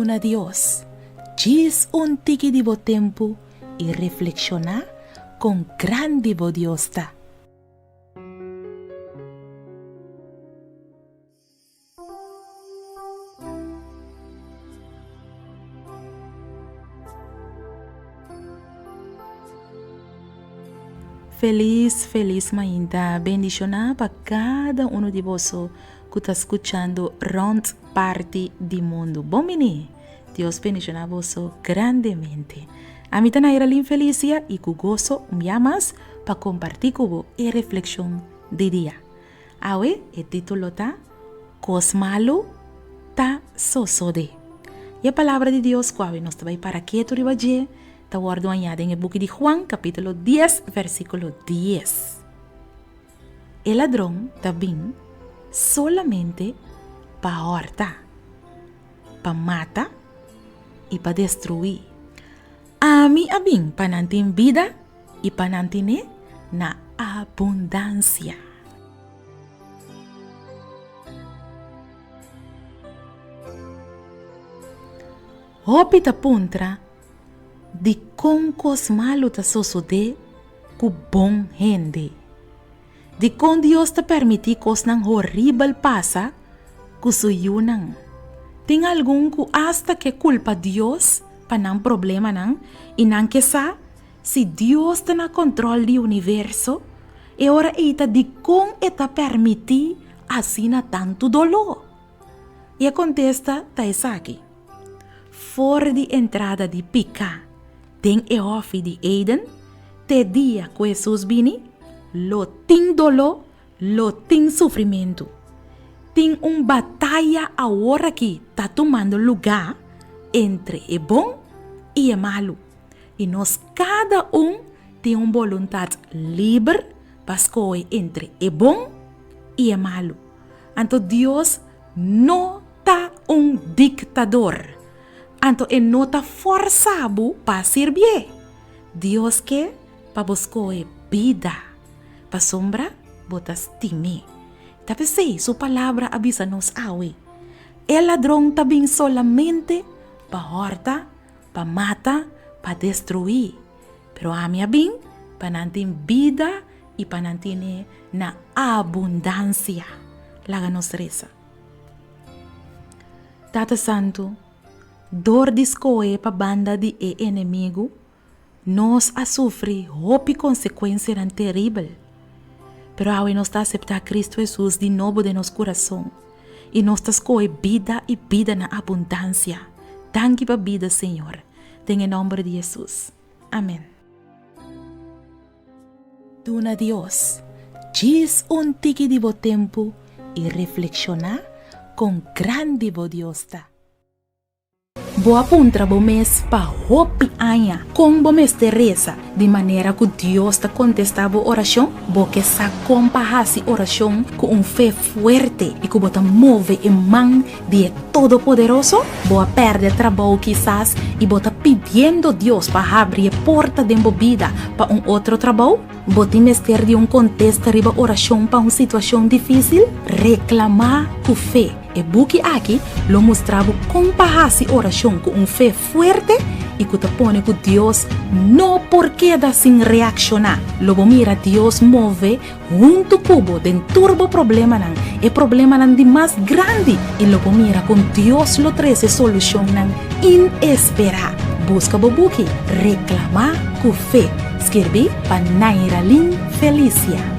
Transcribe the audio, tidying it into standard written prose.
Duna Dios djis un tiki di bo tempu i reflekshoná kon grandi bo Dios ta. Felis felis mainta bendishoná pa kada unu di boso ku ta skuchando rònt parti di mundu. Bon bini! Dios bendishoná boso grandemente. Ami ta Nairalyn Felicia i ku goso un bia mas pa kompartí ku bo e reflekshon di dia. Awe e título ta Kos malu ta sosodé. I e palabra di Dios ku awe nos ta bai para ketu riba dje ta wòrdu hañá den e buki di Juan kapítulo dies versíkulo dies. E ladron ta bin solamente pa hòrta, pa mata i pa destruí. Ami a bin pa nan tin bida i pa nan tine na abundansia. Hopi ta puntra dikon kos malu ta sosodé ku bon hende. Dikon Dios ta permití kosnan horibel pasa ku su yunan? Tin algun ku asta ke kulpa Dios pa nan problemanan i nan ke sa si Dios ta na kòntròl di universo, e ora ei ta dikon e ta permití asina tantu doló? I e kontesta ta esaki, For di entrada di piká den e hòfi di Eden te dia ku Hesus bini, lo tin doló, lo tin sufrimentu. Tin un bataya aworakí ta tumando lugá entre e bon i e malu, i nos kada un tin un boluntat liber pa skohe entre e bon i e malu. Anto Dios no ta un diktador. Anto e no ta fòrsa bo pa sirbié. Dios ke pa bo skohe bida, pasobra bo ta stim'é. Ta p'esei su Palabra a bisa nos awe, E ladron ta bin solamente pa hòrta, pa mata, pa destruí. Pero ami a bin pa nan tin bida i pa nan tene na abundansia. Laga nos resa. Tata Santu, dor di skohe pa banda di e enemigu, nos a sufri hopi konsekuensianan teribel. Pero awe nos ta aseptá Kristu Hesus di nobo den nos kurason i nos ta skohe bida i bida na abundansia. Danki pa bida, Señor. Den e nòmber di Hesus. Amen. Duna Dios djis un tiki di bo tempu i reflekshoná kon grandi bo Dios ta. Bo a puntra bo mes pa hopi aña kon bo mester resa di manera ku Dios ta kontestá bo orashon? Bo ke sa kon pa hasi orashon ku un fe fuerte i ku bo ta move e man di e Todopoderoso? Bo a pèrdè trabou kisas i bo ta pidiendo Dios pa habri e porta den bo bida pa un otro trabou? Bo tin mester di un kontesta riba orashon pa un situashon difísil? Reklamá ku fe! E buki aki lo mustra bo kon pa hasi orashon ku un fe fuerte i ku ta pone ku Dios no por keda sin reakshoná. Lo bo mira Dios move Huntu ku bo den tur bo problemanan, e problemanan di mas grandi, i lo bo mira kon Dios lo trese solushonnan inesperá. Buska bo buki Reklamá ku Fe, skirbí pa Nairalyn Felicia.